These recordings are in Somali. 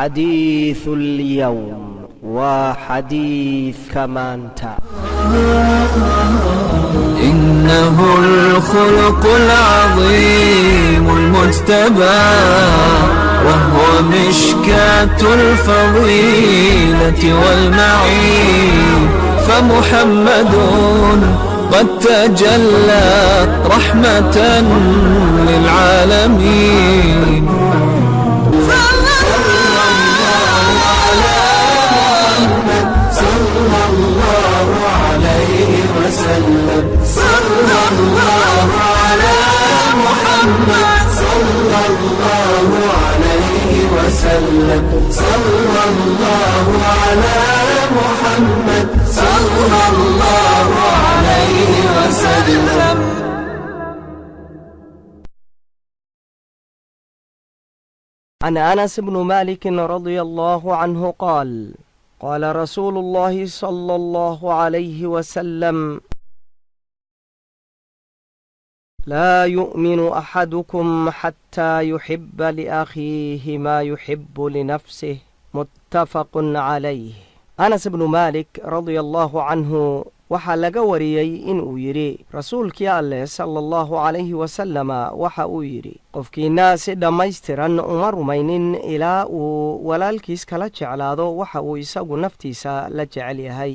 Xadiidu Alyowm waa xadiidka maanta. إنه الخلق العظيم المجتبى، وهو مشكاة الفضيلة والمعين، فمحمد قد تجلى رحمة للعالمين. صلى الله على محمد، صلى الله عليه وسلم، صلى الله على محمد، صلى الله عليه وسلم، صلى الله على محمد، صلى الله عليه وسلم. عن أنس بن مالك رضي الله عنه قال: قال رسول الله صلى الله عليه وسلم: لا يؤمن أحدكم حتى يحب لأخيه ما يحب لنفسه. متفق عليه. Anas bnu Maalik radia Allaahu canhu waxaa laga wariyey inuu yidhi: Rasuulkii Alleh sala Allahu calayhi wasalama waxa uu yidhi: "Qofkiinna si dhammaystiran uma rumaynin ilaa uu walaalkiis kala jeclaado waxa uu isagu naftiisa la jecel yahay."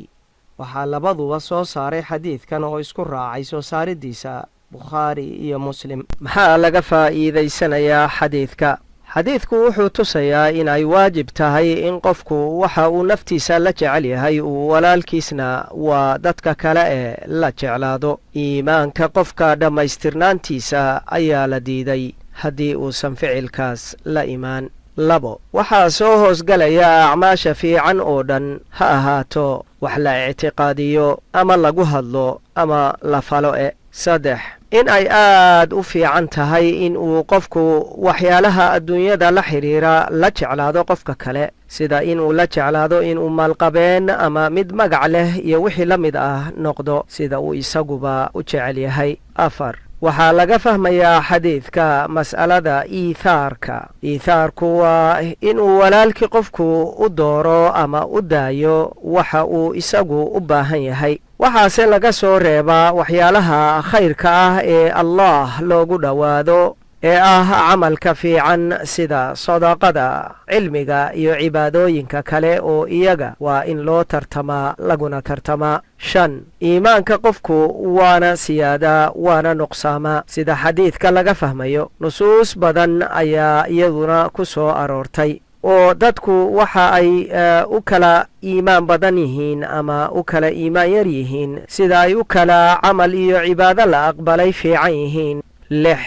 Waxaa labaduba soo saaray xadiidkan oo isku raacay soo saariddiisa Bukhaari iyo Muslim. Maxaa laga faa'iidaysanayaa xadiidka? Xadiidku wuxuu tusayaa inay waajib tahay in qofku waxa uu naftiisa la jecel yahay uu walaalkiisna, waa dadka kale ee, la jeclaado. Iimaanka qofka dhammaystirnaantiisa ayaa la diiday haddii uusan ficilkaas la imaan. Labo, waxaa soo hoosgalaya acmaasha fiican oo dhan, ha ahaato wax la ictiqaadiyo ama lagu hadlo ama la falo e. Saddex, in ay aad u fiican tahay in uu qofku waxyaalaha adduunyada la xidhiira la jeclaado qofka kale, sida inuu la jeclaado inuu maalqabeen ama mid magac leh iyo wixii la mid ah noqdo, sida uu isaguba u jecel yahay. Afar, waxaa laga fahmayaa xadiidka mas'alada iithaarka. Iithaarku waa inuu walaalkii qofku u dooro ama u daayo waxa uu isagu u baahan yahay. Waxaase laga soo reebaa waxyaalaha khayrka ah ee Allah loogu dhowaado ee ah camalka fiican, sida sadaqada, cilmiga iyo cibaadooyinka kale, oo iyaga waa in loo tartamaa laguna tartamaa. Shan, iimaanka qofku waana siyaadaa waana nuqsaamaa, sida xadiidka laga fahmayo. Nusuus badan ayaa iyaduna ku soo aroortay oo dadku waxa ay u kala iimaan badan yihiin ama u kala iimaan yar yihiin sida ay u kala camal iyo cibaado la aqbalay fiican yihiin. Lix,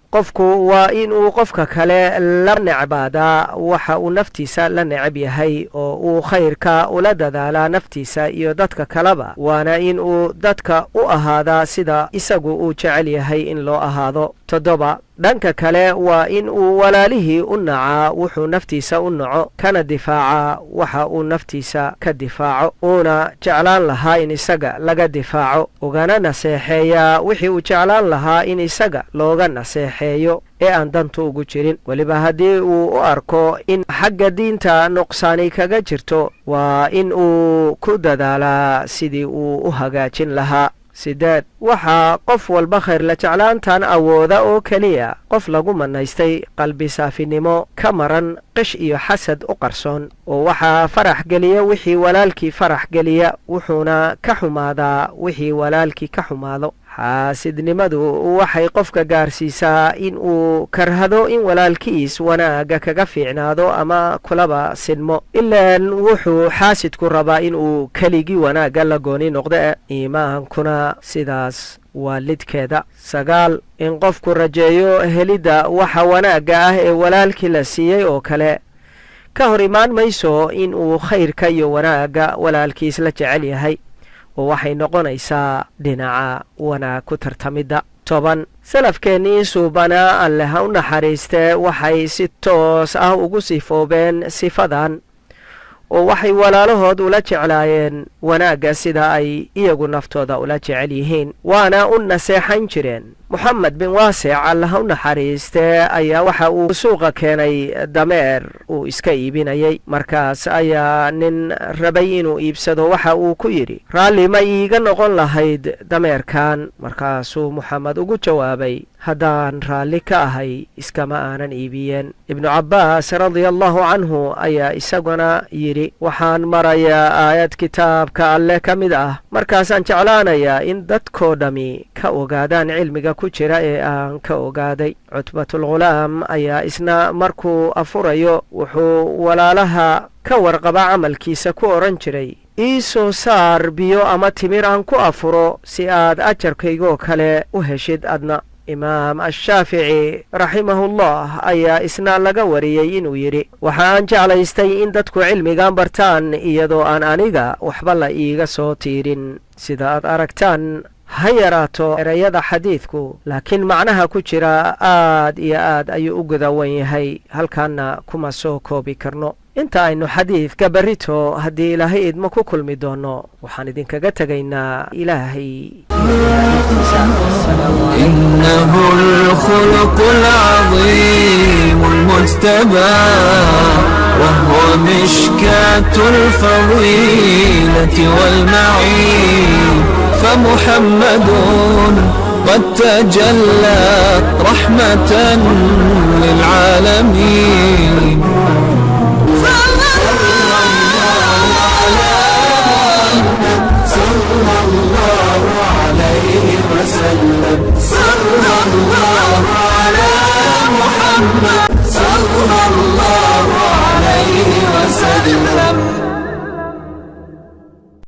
qofku waa inuu qofka kale la necbaadaa waxa uu naftiisa la necab yahay, oo uu khayrka ula dadaalaa naftiisa iyo dadka kaleba, waana inuu dadka u ahaadaa sida isagu uu jecel yahay in loo ahaado. Toddoba, dhanka kale waa in uu walaalihii u nacaa wuxuu naftiisa u naco, kana difaacaa waxa uu naftiisa ka difaaco, uuna jeclaan lahaa in isaga laga difaaco, ugana naseexeeyaa wixii uu jeclaan lahaa in isaga looga naseexeeyo ee aan dantu ugu jirin. Weliba haddii uu u arko in xagga diinta nuqsaani kaga jirto, waa in uu ku dadaalaa sidii uu u hagaajin lahaa. Sideed, waxaa qof walba khayr la jeclaantan awooda oo keliya qof lagu manaystay qalbi saafinimo ka maran qish iyo xasad u qarsoon, oo waxaa farax geliya wixii walaalkii farax geliya, wuxuuna ka xumaadaa wixii walaalkii ka xumaado. Xaasidnimadu waxay qofka gaarsiisaa in uu karhado in walaalkiis wanaagga kaga fiicnaado ama kulaba sinmo, ilaan wuxuu xaasidku rabaa in uu keligii wanaagga la gooni noqdo. Iimaankuna sidaas waa lidkeeda. Sagaal, in qofku rajeeyo helidda waxa wanaagga ah ee walaalkii la siiyey oo kale ka hor imaan mayso in uu khayrka iyo wanaagga walaalkiis la jecel yahay, oo waxay noqonaysaa dhinaca wanaag ku tartamidda. 10, salafkeennii suubanaa, Alle ha u naxariistee, waxay si toos ah ugu sifoobeen sifadan, oo waxay walaalahood ula jeclaayeen wanaagga sida ay iyagu naftooda ula jecel yihiin, waana u naseexan jireen. Moxamed bin Waasic, Allaha u naxariiste, ayaa waxa uu suuqa keenay dameer uu iska iibinayay. Markaas ayaa nin rabay inuu iibsado waxa uu ku yidhi: "Raalli ma iiga noqon lahayd dameerkan?" Markaasuu Moxamed ugu jawaabay: "Haddaan raalli ka ahay, iskama aanan iibiyeen." Ibnu Cabbaas, radia Allahu canhu, ayaa isaguna yidhi: "Waxaan marayaa aayad kitaabka Alleh ka mid ah, markaasaan jeclaanayaa in dadkoo dhammi ka ogaadaan cilmiga ku jira ee aan ka ogaaday." Cutbatulghulaam ayaa isna markuu afurayo wuxuu walaalaha ka warqaba camalkiisa ku odhan jiray: "Ii soo saar biyo ama timir aan ku afuro, si aad ajarkaygoo kale u heshid adna." Imaam Ashaafici, raximahullah, ayaa isna laga wariyey inuu yidhi: "Waxa aan jeclaystay in dadku cilmigan bartaan iyadoo aan aniga waxba la iiga soo tiirin." Sida aad aragtaan, ha yaraato ereyada xadiidku, laakiin macnaha ku jira aad iyo aad ayuu u gudawan yahay, halkaana kuma soo koobi karno. Inta aynu xadiidka berrito, haddii Ilaahay idmo, ku kulmi doono, waxaan idinkaga tegaynaa Ilaahay. إنه الخلق العظيم المجتبى، وهو مشكاة الفضيلة والمعين، فمحمد قد تجلى رحمة للعالمين.